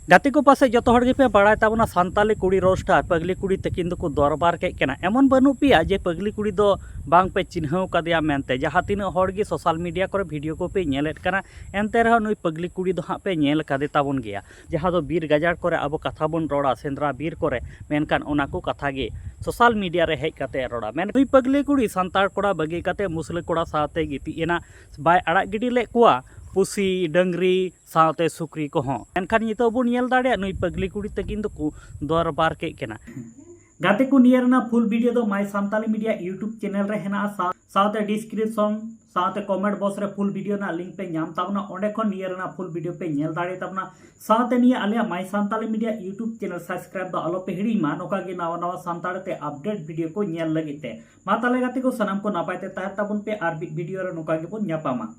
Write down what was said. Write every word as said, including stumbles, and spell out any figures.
ᱜᱟᱛᱮ ᱠᱚ, ᱯᱟᱥᱮᱡ ᱡᱚᱛᱚ ᱦᱚᱲ ᱜᱮᱯᱮ ᱵᱟᱲᱟᱭ ᱛᱟᱵᱚᱱᱟ, ᱥᱟᱱᱛᱟᱞᱤ ᱠᱩᱲᱤ ᱨᱳᱥᱴᱟᱨ ᱯᱟᱜᱽᱞᱤ ᱠᱩᱲᱤ ᱛᱟᱹᱠᱤᱱ ᱫᱚᱠᱚ ᱫᱚᱨᱵᱟᱨ ᱠᱮᱫ ᱠᱤᱱᱟ᱾ ᱮᱢᱚᱱ ᱵᱟᱹᱱᱩᱜ ᱯᱮᱭᱟ ᱡᱮ ᱯᱟᱜᱽᱞᱤ ᱠᱩᱲᱤ ᱫᱚ ᱵᱟᱝ ᱯᱮ ᱪᱤᱱᱦᱟᱹᱣ ᱠᱟᱫᱮᱭᱟ ᱢᱮᱱᱛᱮ᱾ ᱡᱟᱦᱟᱸ ᱛᱤᱱᱟᱹᱜ ᱦᱚᱲ ᱜᱮ ᱥᱳᱥᱟᱞ ᱢᱤᱰᱤᱭᱟ ᱠᱚᱨᱮ ᱵᱷᱤᱰᱤᱭᱳ ᱠᱚᱯᱮ ᱧᱮᱞᱮᱫ ᱠᱟᱱᱟ, ᱮᱱᱛᱮ ᱨᱮᱦᱚᱸ ᱱᱩᱭ ᱯᱟᱜᱽᱞᱤ ᱠᱩᱲᱤ ᱫᱚ ᱦᱟᱸᱜ ᱯᱮ ᱧᱮᱞ ᱠᱟᱫᱮ ᱛᱟᱵᱚᱱ ᱜᱮᱭᱟ᱾ ᱡᱟᱦᱟᱸ ᱫᱚ ᱵᱤᱨ ᱜᱟᱡᱟᱲ ᱠᱚᱨᱮ ᱟᱵᱚ ᱠᱟᱛᱷᱟ ᱵᱚᱱ ᱨᱚᱲᱟ ᱥᱮᱸᱫᱽᱨᱟ ᱵᱤᱨ ᱠᱚᱨᱮ, ᱢᱮᱱᱠᱷᱟᱱ ᱚᱱᱟ ᱠᱚ ᱠᱟᱛᱷᱟ ᱜᱮ ᱥᱳᱥᱟᱞ ᱢᱤᱰᱤᱭᱟ ᱨᱮ ᱦᱮᱡ ᱠᱟᱛᱮ ᱨᱚᱲᱟ᱾ ᱢᱮᱱ ᱱᱩᱭ ᱯᱟᱜᱽᱞᱤ ᱠᱩᱲᱤ ᱥᱟᱱᱛᱟᱲ ᱠᱚᱲᱟ ᱵᱟᱹᱜᱤ ᱠᱟᱛᱮ ᱢᱩᱥᱞᱟᱹ ᱠᱚᱲᱟ ᱥᱟᱶᱛᱮ ᱜᱤᱛᱤᱡ ᱮᱱᱟ, ᱵᱟᱭ ᱟᱲᱟᱜ ᱜᱤᱰᱤ ᱞᱮᱫ ᱠᱚᱣᱟ ᱯᱩᱥᱤ, ᱰᱟᱹᱝᱨᱤ ᱥᱟᱶᱛᱮ ᱥᱩᱠᱨᱤ ᱠᱚᱦᱚᱸ᱾ ᱢᱮᱱᱠᱷᱟᱱ ᱱᱤᱛᱚᱜ ᱵᱚᱱ ᱧᱮᱞ ᱫᱟᱲᱮᱭᱟᱜᱼᱟ, ᱱᱩᱭ ᱯᱟᱜᱽᱞᱤ ᱠᱩᱲᱤ ᱛᱟᱹᱠᱤᱱ ᱫᱚᱠᱚ ᱫᱚᱨᱵᱟᱨ ᱠᱮᱫ ᱠᱤᱱᱟ᱾ ᱜᱟᱛᱮ ᱠᱚ, ᱱᱤᱭᱟᱹ ᱨᱮᱱᱟᱜ ᱯᱷᱩᱞ ᱵᱷᱤᱰᱤᱭᱳ ᱫᱚ My Santali Media YouTube channel ᱨᱮ ᱦᱮᱱᱟᱜᱼᱟ, ᱥᱟᱶ-, ᱥᱟᱶᱛᱮ ᱰᱤᱥᱠᱨᱤᱯᱥᱚᱱ ᱥᱟᱶᱛᱮ ᱠᱚᱢᱮᱱᱴ ᱵᱚᱠᱥ ᱨᱮ ᱯᱷᱩᱞ ᱵᱷᱤᱰᱤᱭᱳ ᱨᱮᱱᱟᱜ ᱞᱤᱝᱠ ᱯᱮ ᱧᱟᱢ ᱛᱟᱵᱚᱱᱟ, ᱚᱸᱰᱮ ᱠᱷᱚᱱ ᱱᱤᱭᱟᱹ ᱨᱮᱱᱟᱜ ᱯᱷᱩᱞ ᱵᱷᱤᱰᱤᱭᱳ ᱯᱮ ᱧᱮᱞ ᱫᱟᱲᱮ ᱛᱟᱵᱚᱱᱟ᱾ ᱥᱟᱶᱛᱮ ᱱᱤᱭᱟᱹ ᱟᱞᱮᱭᱟᱜ My Santali Media YouTube channel subscribe ᱫᱚ ᱟᱞᱚ ᱯᱮ ᱦᱤᱲᱤᱧ ᱢᱟ, ᱱᱚᱝᱠᱟ ᱜᱮ ᱱᱟᱣᱟ ᱱᱟᱣᱟ ᱥᱟᱱᱛᱟᱲ ᱛᱮ ᱟᱯᱰᱮᱴ ᱵᱷᱤᱰᱤᱭᱳ ᱠᱚ ᱧᱮᱞ ᱞᱟᱹᱜᱤᱫ ᱛᱮ᱾ ᱢᱟ ᱛᱟᱦᱞᱮ ᱜᱟᱛᱮ ᱠᱚ, ᱥᱟᱱᱟᱢ ᱠᱚ ᱱᱟᱯᱟᱭ ᱛᱮ ᱛᱟᱦᱮᱱ ᱛᱟᱵᱚᱱ ᱯᱮ, ᱟᱨ ᱢᱤᱫ ᱵᱷᱤᱰᱤᱭᱳ ᱨᱮ ᱱᱚᱝᱠᱟ ᱜᱮᱵᱚᱱ ᱧᱟᱯᱟᱢᱟ᱾